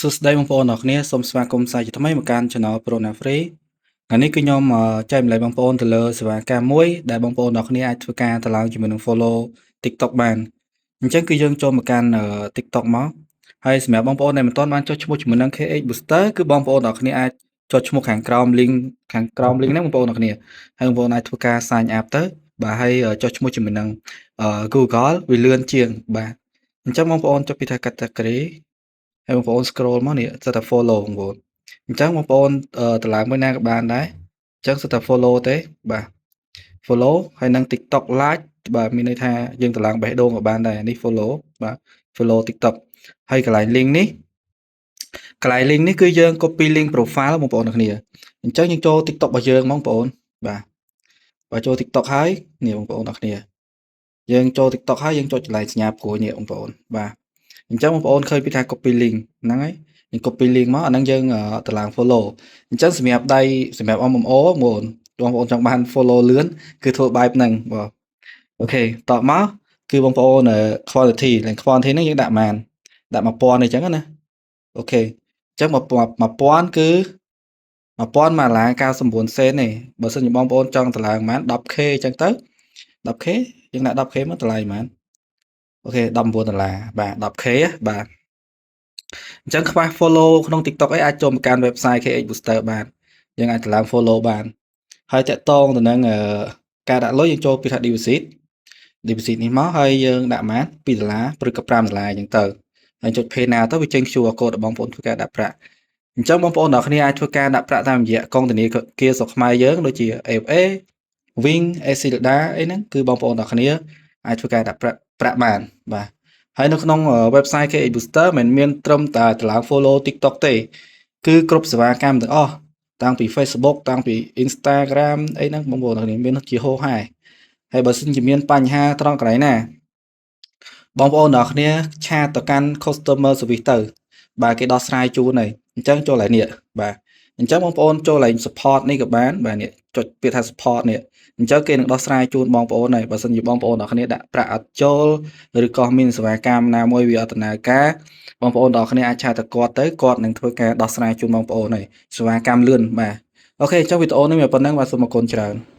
សួស្តីបងប្អូនអរគ្នាសូមស្វាគមន៍សាជាថ្មីមកកាន់ Channel Pro Na Free ថ្ងៃនេះគឺខ្ញុំចែករំលែកបងប្អូនទៅលើសេវាកម្មមួយដែលបងប្អូនអរគ្នាអាចធ្វើការតម្លើងជាមួយនឹង Follow TikTok បានអញ្ចឹងគឺយើងចូលមកកាន់ TikTok មកហើយសម្រាប់បងប្អូនដែលមិនទាន់បានចុះឈ្មោះជាមួយនឹង KH Booster គឺបងប្អូនអរគ្នាអាចចុះឈ្មោះខាងក្រោម link ខាងក្រោម link ហ្នឹងបងប្អូនអរគ្នាហើយបងប្អូនអាចធ្វើការ sign up ទៅបាទហើយចុះឈ្មោះជាមួយនឹង Google វាលឿនជាងបាទអញ្ចឹងបងប្អូនចុចពីថា category ហើយបងប្អូន scroll មកនេះសុទ្ធតែ follow បងប្អូនអញ្ចឹងបងប្អូនតម្លើងមួយណាក៏បានដែរអញ្ចឹងសុទ្ធតែ follow ទេបាទ follow ហើយនឹង TikTok like បាទមានន័យថាយើងតម្លើងបេះដូងក៏បានដែរនេះ follow បាទ follow TikTok ហើយកន្លែង link នេះកន្លែង link នេះគឺយើង copy link profile បងប្អូនទាំងគ្នាអញ្ចឹងយើងចូល TikTok របស់យើងហ្មងបងប្អូនបាទបើចូល TikTok ហើយនេះបងប្អូនទាំងគ្នាយើងចូល TikTok ហើយយើងចុចកន្លែងសញ្ញាព្រួយនេះបងប្អូនបាទអញ្ចឹងបងប្អូនឃើញពីថា copy link ហ្នឹងហើយយើង copy link មកអាហ្នឹងយើងតម្លើង follow អញ្ចឹងសម្រាប់ដៃសម្រាប់ MMO បងប្អូនបងប្អូនចង់បាន follow លឿនគឺធ្វើបែបហ្នឹងបាទ OK តបមកគឺបងប្អូន quantity ឡើង quantity ហ្នឹងយើងដាក់ប៉ុន្មានដាក់1000អីចឹងណា OK អញ្ចឹង1000គឺ1000ដុល្លារ99សេនទេបើសិនជាបងប្អូនចង់តម្លើងប៉ុន្មាន 10K អញ្ចឹងទៅ 10K យើងដាក់ 10K មកតម្លៃប៉ុន្មាន OK 19ដុល្លារបាទ 10K បាទអញ្ចឹងខ្វះ follow ក្នុង TikTok អីអាចចូលមកកាន់ website KH Booster បានយើងអាចតម្លើង follow បានហើយតាក់ទងទៅនឹងការដាក់លុយយើងចូលពីថា deposit deposit នេះមកហើយយើងដាក់ប៉ុន្មាន2ដុល្លារឬក៏5ដុល្លារអញ្ចឹងទៅហើយចុច pay now ទៅវាចេញ QR code របស់បងប្អូនធ្វើការដាក់ប្រាក់អញ្ចឹងបងប្អូនទាំងគ្នាអាចធ្វើការដាក់ប្រាក់តាមរយៈកងធនាគារស្រុកខ្មែរយើងដូចជា ABA Wing ACLEDA អីហ្នឹងគឺបងប្អូនទាំងគ្នាអាចធ្វើការដាក់ប្រាក់ប្រាក់បានបាទហើយនៅក្នុង website KH Booster មិនមានត្រឹមតែតម្លើង follow TikTok ទេគឺគ្រប់សេវាកម្មទាំងអស់តាំងពី Facebook តាំងពី Instagram អីហ្នឹងបងប្អូនទាំងគ្នាមានជាហូរហែហើយបើសិនជាមានបញ្ហាត្រង់កន្លែងណាបងប្អូនទាំងគ្នាchat ទៅកាន់ customer service ទៅបាទគេដោះស្រាយជូនហើយអញ្ចឹងចូលកន្លែងនេះបាទអញ្ចឹងបងប្អូនចូលកន្លែង support នេះក៏បានបាទនេះចុចពាក្យថា support នេះអញ្ចឹងគេនឹងដោះស្រាយជូនបងប្អូនហើយបើសិនជាបងប្អូនទាំងគ្នាដាក់ប្រាក់អត់ចូលឬក៏មានសេវាកម្មណាមួយវាអត់ដំណើរការបងប្អូនទាំងគ្នាអាច chat ទៅគាត់ទៅគាត់នឹងធ្វើការដោះស្រាយជូនបងប្អូនហើយសេវាកម្មលឿនបាទ OK អញ្ចឹងវីដេអូនេះមានប៉ុណ្ណឹងបាទសូមអរគុណច្រើន។